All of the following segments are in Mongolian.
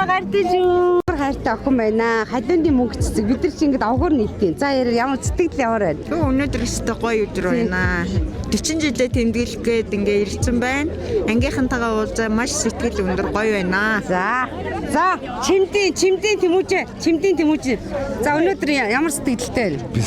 Гартиж шүү. Хайртай охин байна. Халууны мөнгө цэцэг. Бид нар чи ингэж овгоор нийлтийн. За яриа ямар сэтгэл ямар байна? Төө өнөөдөр өстө гоё өдөр байна. 40 жилээ тэмдэглэх гээд ингээ ирсэн байна. Ангийнхантайгаа уулзаа маш сэтгэл өндөр гоё байна. За. За, чимдийн, чимдийн тэмүүжээ. Чимдийн тэмүүжээ. За, өнөөдөр ямар сэтгэлтэй байна? Би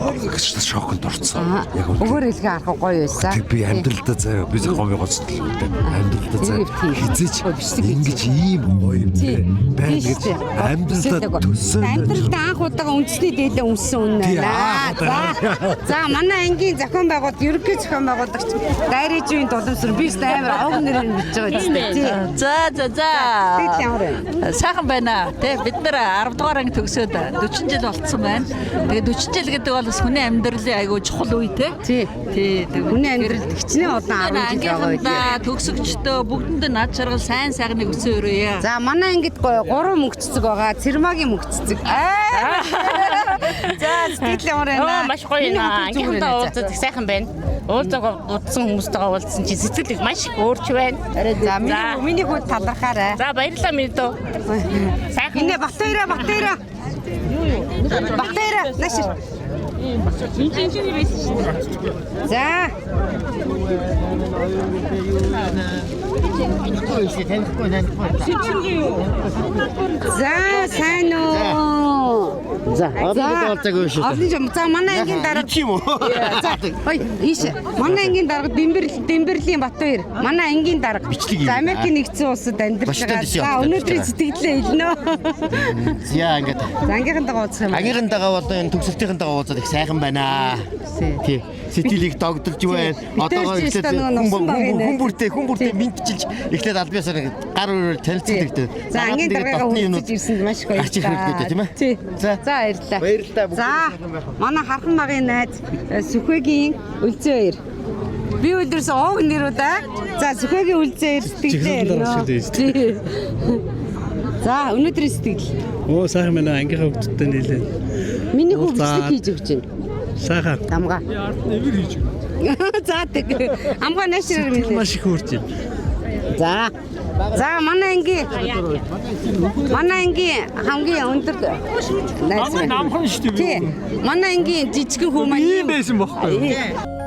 үнэхээр тэ шоконд орсон. Яг үнэхээр. Өгөр хэлгээ харах гоё байсан. Тэг би амьдралдаа заяа би гомын гоцтол гэдэг. Амьдралдаа заяа Тийм. хизээч Бичлэг хийсэн. ингэж ийм гоё юм Тийм. байна гэж Тийм шүү дээ. амьдралдаа төсөөлж Амьдралдаа анх удаага үндэсний дээлээ өмссөн үнэ Тийм, байна. анх удаага. За. За, манай ангийн зохион байгуулалт, ерөнхий зохион байгуулагч Дайрижийн дуламсар би ч амар овг нэрээр мэдж байгаа юм тийм. За за за. Сэтгэл ямар байна? Сайхан байна. Тэ бид нар 10 дугаар анги төгсөөд 40 жил болцсон байна. Тэгээ 40 жил гэдэг бол бас хүний амьдралын айгүй чухал үе те. Тий. Тий. Хүний амьдралд хичнээн удаан 10 жил байгаа үе. Төгсөгчдөө бүгдэнд нь над жаргал сайн сайхныг өсөн өрөөе. За манай ангид гоё гурван мөнгө цэцэг байгаа. Цэрмагийн мөнгө цэцэг. Аа. За сэтгэл ямар байна? Оо маш гоё Миний байна. хатан зүгээр Ангийнхантаа байна. уулзаад их сайхан байна. Уулзааг удсан хүмүүстэйгээ уулзсан чи сэтгэл их маш их өөрч байна. За миний хүүд талархаарай. За баярлалаа миний дөө. Сайхан Инээ Батбаяра Батбаяра. Батбаяра нааш. За. За сайн уу. За, олон жил уулзаагүй шүү дээ. Олон жил. За манай ангийн дарга юм уу? За, ой, ийш. Манай ангийн дарга Дэмбэрл Дэмбэрлийн Батбаяр. Манай ангийн дарга. Бичлэг юм. За Америкийн нэгдсэн улсад амьдарч Вашингтон байгаа. DC За хотод өнөөдрийн амьдарч сэтгэлдээ хэлнэ. За, ингээд За ангийнхантайгаа уулзах юм. ангийнхантайгаа болон энэ төгсөлтийнхэнтэйгээ уулзаад их сайхан байна. Тий. Сэтгэлийг догдолж байна. Бид Одоо тэр чинь эхлээд нөгөө нусан баг хүн нэ. хүн бүртээ хүн бүртээ мэдчилж эхлээд аль биесаар ингээд гар өрөөр танилцдаг гэдэг. За ангийн даргаагаа хүртэж ирсэнд маш их Гарч ирэх хэрэгтэй тийм ээ. Тий. За. За баярлалаа. Баярлалаа. Бүгд За сайхан байх уу. манай хархан багын найз Сүхэгийн Үлзээ хоёр. Би өдөрс ууг нэрүүд аа. За Сүхэгийн Үлзээ хоёр сэтгэлдээ ярина. Тий. За өнөөдрийн сэтгэл. Оо сайхан байна ангийнхаа хүүхдүүдтэй нийлээд. Миний хүү Уулзаад. бичлэг хийж өгч байна. Сайхан. Амгаа. Эвэр хийж өгнө. За тэг. Амгаа наашраар минь. Маш их хөөрч байна. За. За манай ангийн манай ангийн хамгийн өндөр найз байна. Намхан шүү Тий. Манай ангийн жижигэн хүү маань Ийм байсан бохгүй юу? Тий.